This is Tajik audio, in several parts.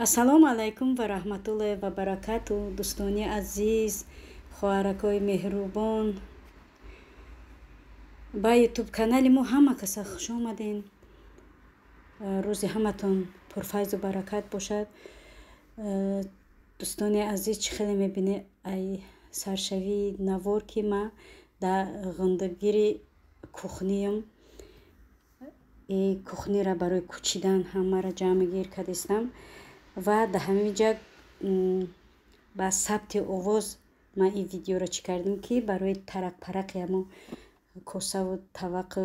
Ассалому алайкум ва раҳматуллоҳи ва баракату, дӯстони азиз, хоҳаракҳои меҳрубон. Ба ютуб канали мо ҳама каса хуш омаден. Рӯзи ҳаматон пурфайзу баракат бошад. Дӯстони азиз, чӣ хеле мебинед, ай саршавии навор, ки ма дар ғундагири кухниям. И кухнира барои кӯчидан ҳамаро ҷамъгир кардистам ва дар ҳамин ҷа ба сабти овоз ман ин видеоро чӣ кардам, ки барои тарақпарақи ҳамо косаву таваққу,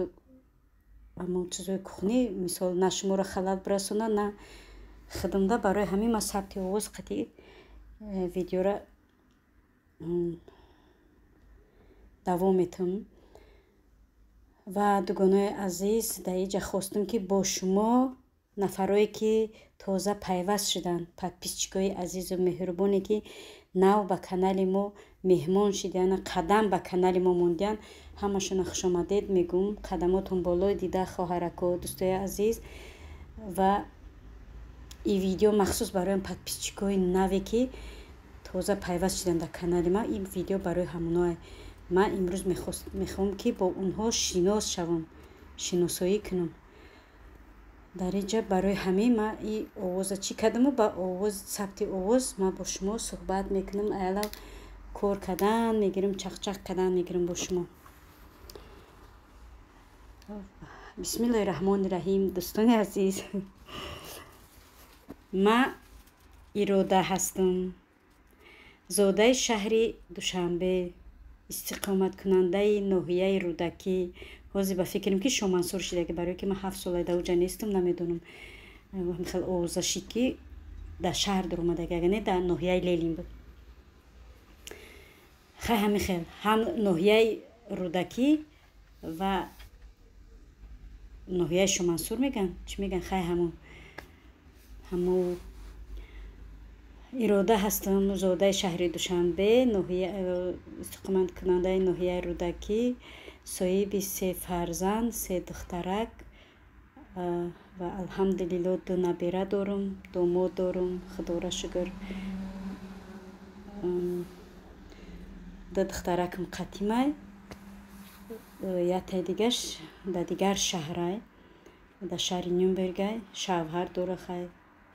ҳамо чизои кухнӣ, мисол, на шуморо халал бирасонад, на хидмда. Барои ҳамин ман сабти овоз қатъи видеоро давом метавам. Ва дугонаи азиз, дар ин ҷа хостам, ки бо шумо, нафарое ки тоза пайваст шуданд, подписчикои азизу меҳрубоне, ки нав ба канали мо меҳмон шиданд, қадам ба канали мо мондиянд, ҳамашонро хушомадед мегӯм. Қадамотон болои дида, хоҳарако, дӯстои азиз. Ва ин видео махсус барои подписчикои наве, ки тоза пайваст шуданд дар канали ма, ин видео барои ҳамоное. Ман имрӯз мехоҳам, ки бо онҳо шинос шавам, шиносоӣ кунам дар ин ҷа. Барои ҳамин ман ин овоза чӣ кардаму ба овоз, сабти овоз ман бо шумо суҳбат мекунам, аялав кор кардан мегирам, чақчақ кардан мегирам бо шумо. Бисмиллоҳи раҳмони раҳим. Дӯстони азиз, ман Ирода ҳастам, зодаи шаҳри Душанбе, истиқоматкунандаи ноҳияи Рӯдакӣ. Ҳозир ба фикрам, ки Шомансур шидаги, барое ки ман 7 сола дар уҷа нестам, намедонам. Хел овоза шид, ки дар шаҳр дуромадаги, агар не, дар ноҳияи Ленин буд. Хай, ҳамин хел ҳам ноҳияи Рӯдакӣ ва ноҳияи Шомансур мегӯянд, чӣ мегӯянд. Хай, ҳамо Ирода ҳастам, зодаи шаҳри Душанбе, истиқоматкунандаи ноҳияи Рӯдакӣ, соҳиби се фарзанд, се духтарак ва алҳамдулилло ду набера дорум, домод дорум, худоро шукр. Ду духтаракам қатимай, яктаи дигаш дар дигар шаҳрай, дар шаҳри Нюрнбергай, шавҳар дора, хай,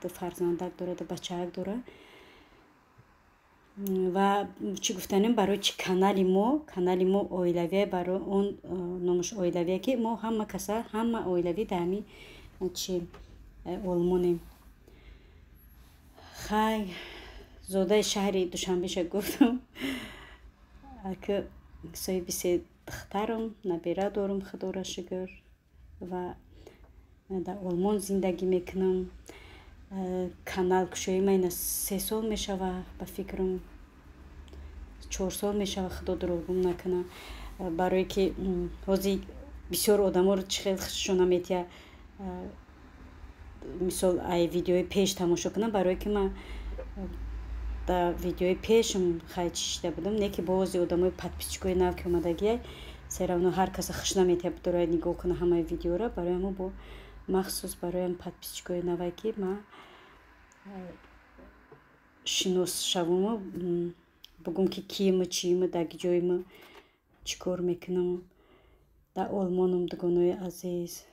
ду фарзандак дора, ду бачаак дора. Ва чӣ гуфтанем, барои чӣ канали мо оилавия, барои он номаш оилавия, ки мо ҳама каса, ҳама оилавӣ дар ҳамин чи Олмонем. Хай, зодаи шаҳри Душанбеша гуфтам, ки соҳиби се духтарам, набера дорум, худоро шукр, ва дар Олмон зиндагӣ мекунам. Канал кушои ма ина 3 сол мешава, ба фикрам, 4 сол мешава, худо дурӯғгум накунад. Барое ки ҳозир бисёр одаморо чӣ хел хушшон наметия, мисол, ай видеои пеш тамошо кунам, барое ки ман дар видеои пешам, хай, чӣ шида будам, не ки бози одамои подписчикои нав ки омадагиай, всё равно ҳар каса хуш наметия бидорад нигоҳ кунад ҳамаи видеоро. Барои ҳамо бо махсус барои подписчикои навае, ки ман шинос шавуму бугум, ки киему, чиему, дар ҷоиму, чӣ кор мекунам. Дар Олмонам, дугонои азиз,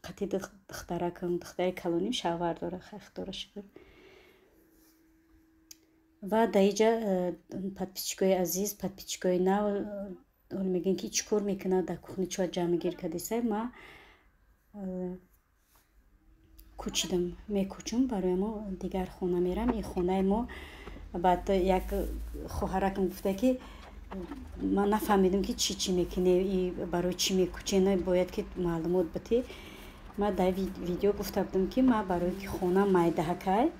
қатъи духтаракам, духтари калоним шавҳар дора, хай, худоро шукр. Ва дар инҷа, подписчикои азиз, подписчикои нав мегӯянд, ки чӣ кор мекунад дар кухни, чӣ ҷамъгир кардисай. Ма кӯчидам, мекӯчум, барои мо дигар хона мерам. Ин хонаи мо, баъд як хоҳаракам гуфта, ки ман нафаҳмидам, ки чӣ чӣ мекунӣ, барои чӣ мекӯчӣ, бояд ки маълумот битӣ. Ман дар видео гуфта будам, ки ман барое ки хона майдаҳакай,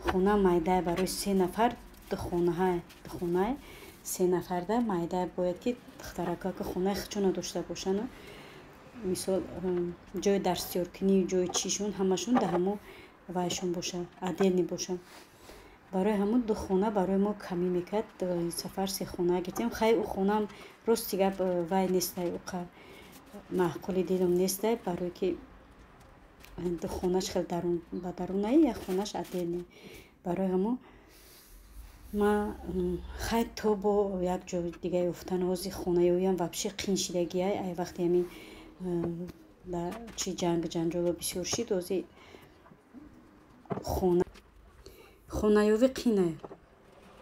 хона майдае, барои се нафар духонаҳай, духонае се нафарда майдае, бояд ки духтаракҳо ки хонаи худшона дошта бошанд, мисол, ҷои дарсёркунӣ, ҷои чишон, ҳамашон дар ҳамо вайшон боша, отдельный боша. Барои ҳамон ду хона барои мо камӣ мекард, сафар се хона гирифтем. Хай, ӯ хонаам, рости гап, вай нестай, уқа маъқули дилам нестай, барое ки Ду хонаш хел дарун ба дарунаи, як хонаш отдельный. Барои ҳамо ма хай то бо як ҷо дига ёфтан, ҳози хонаёиам вообще қин шидагиай. Ай вақти ҳамин чи ҷанг ҷанҷоло бисёр шид, ҳози хонаёвӣ қинай,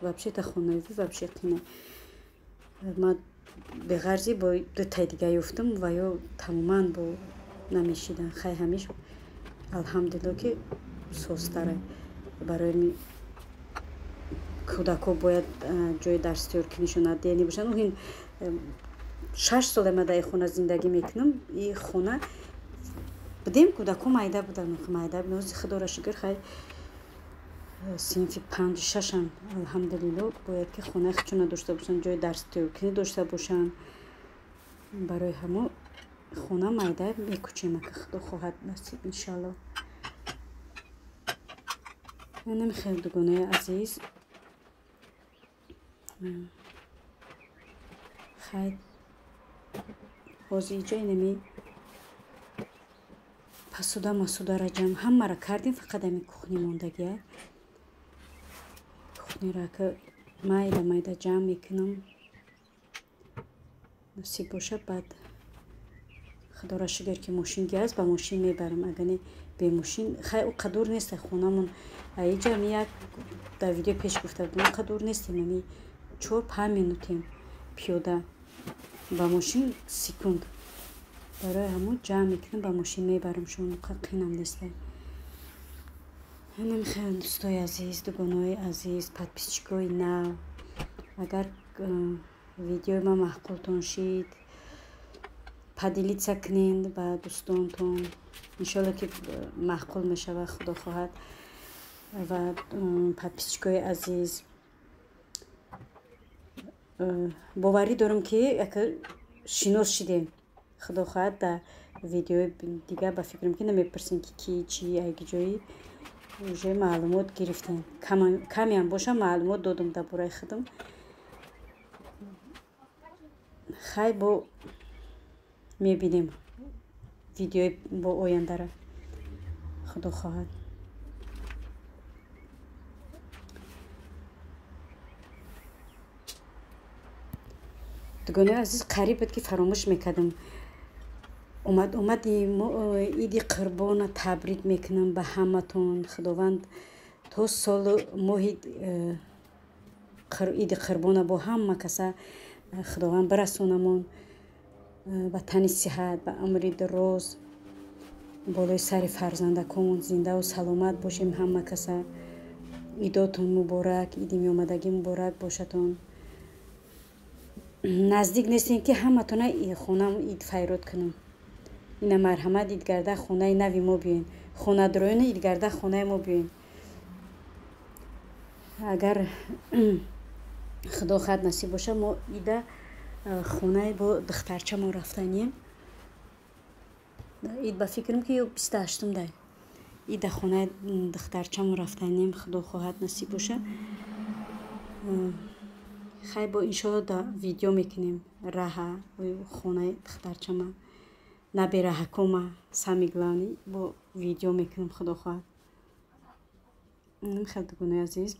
вообще-то хонаёвӣ вообще қинай. Ма беғарзӣ бо дутаи дига ёфтам ва ё тамоман бо намешидан. Хай ҳамиш алҳамдулилло, ки созтарай. Барои кӯдакҳо бояд ҷои дарстиёркунишон отдельный бошанд. Ин 6 сола ма дар ин хона зиндагӣ мекунам. И хона будем, кӯдакҳо майда буданд, майда. Ҳози худоро шукр, хай синфи панҷу шашам, алҳамдулилло. Бояд ки хонаи худшона дошта бошанд, ҷои дарстиёркунӣ дошта бошанд. Барои ҳамо хона майда мекӯчем, ака худо хоҳад, насиб, иншалло. Намехел, дугонаи азиз, хай ҳозир иҷо инами посуда масудара ҷамъ ҳамаро кардем, фақат ҳамин кухни мондагия. Кухниро ака майда майда ҷамъ мекунам, насиб боша. Баъд худоро шукр, ки мошин газ, ба мошин мебарам. Агар не, бемошин хай ӯ қадур нест хонамон. Аиҷа ами як дар видео пеш гуфта будам, қадур нестем, ами 4-5 минутем пиёда, ба мошин секунд. Барои ҳамон ҷамъ мекунам, ба мошин мебарам шон, қинам неста. Намехел, дӯстои азиз, дугонаҳои азиз, подписчикои нав, агар видеои ман маъқултон шид, поделиться кунед ба дӯстонтон. Иншолло, ки маъқул мешавад, худо хоҳад. Ва подписчикои азиз, боварӣ дорам, ки шинос шидем. Худо хоҳад, дар видеои дигар ба фикрам, ки намепурсем, ки ки чи айги ҷои, уже маълумот гирифтем. Камеам боша, маълумот додам дар бораи худам. Хай бо мебинем видеои бо ояндара, худо хоҳад. Дугонаи азиз, қариб буд, ки фаромӯш мекардам. Омади иди Қурбона табрик мекунам ба ҳаматон. Худованд то солу моҳи иди Қурбона бо ҳама каса худованд бирасонамон, ба тани сиҳат, ба умри дароз, болои сари фарзандакомон зиндаву саломат бошем. Ҳама каса идотон муборак, иди меомадагӣ муборак бошатон. Наздик нестем, ки ҳаматона хонам ид файрод кунам. Ина марҳамат, идгарда хонаи нави мо биёен, хонадороёна, идгарда хонаи мо биёен. Агар худо хоҳад, насиб боша, мо ида хонаи бо духтарчамо рафтанием. Ид ба фикрам, ки ё 28-ум дай ида хонаи духтарчамо рафтанием, худо хоҳад, насиб боша. Хай бо иншолло да видео мекунем раҳа хонаи духтарчама, набераҳакома, самый главный бо видео мекунем, худо хоҳад. Хел, дугонаи азиз,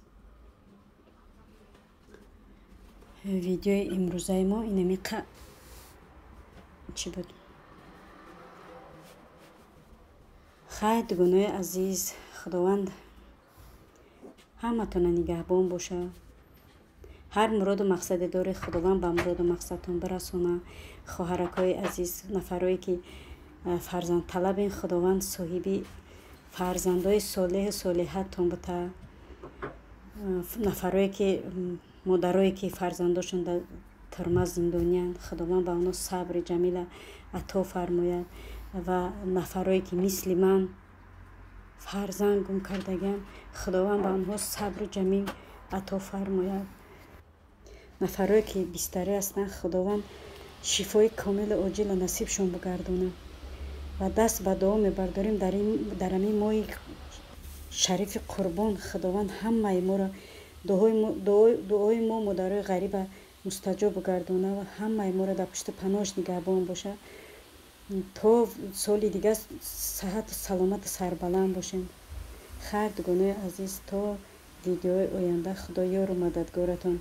видеои имрӯзаи мо инамиқа чӣ буд. Хай, дугонаи азиз, худованд ҳаматона нигаҳбон боша. Ҳар муроду мақсаде доред, худованд ба муроду мақсадтон бирасона. Хоҳаракҳои азиз, нафарое ки фарзандталабен, худованд соҳиби фарзандои солеҳу солиҳатон бута. Нафарое ки модарое ки фарзандошон дар турма зиндониянд, худованд ба онҳо сабри ҷамила ато фармояд. Ва нафарое ки мисли ман фарзанд гум кардагианд, худованд ба онҳо сабру ҷамил ато фармояд. Нафарое ки бистарӣ ҳастанд, худованд шифои комилу оҷила насибшон бигардонад. Ва даст ба дуо мебардорем дар ҳамин моҳи шарифи Қурбон, худованд ҳамаи моро, дуои мо модарои ғариба мустаҷоб бигардонад ва ҳамаи моро дар пушти паноҳаш нигаҳбон бошад. То соли дига саҳату саломату сарбаланд бошем. Хайр, дугонаи азиз, то видеои оянда, Худо ёру мададгоратон.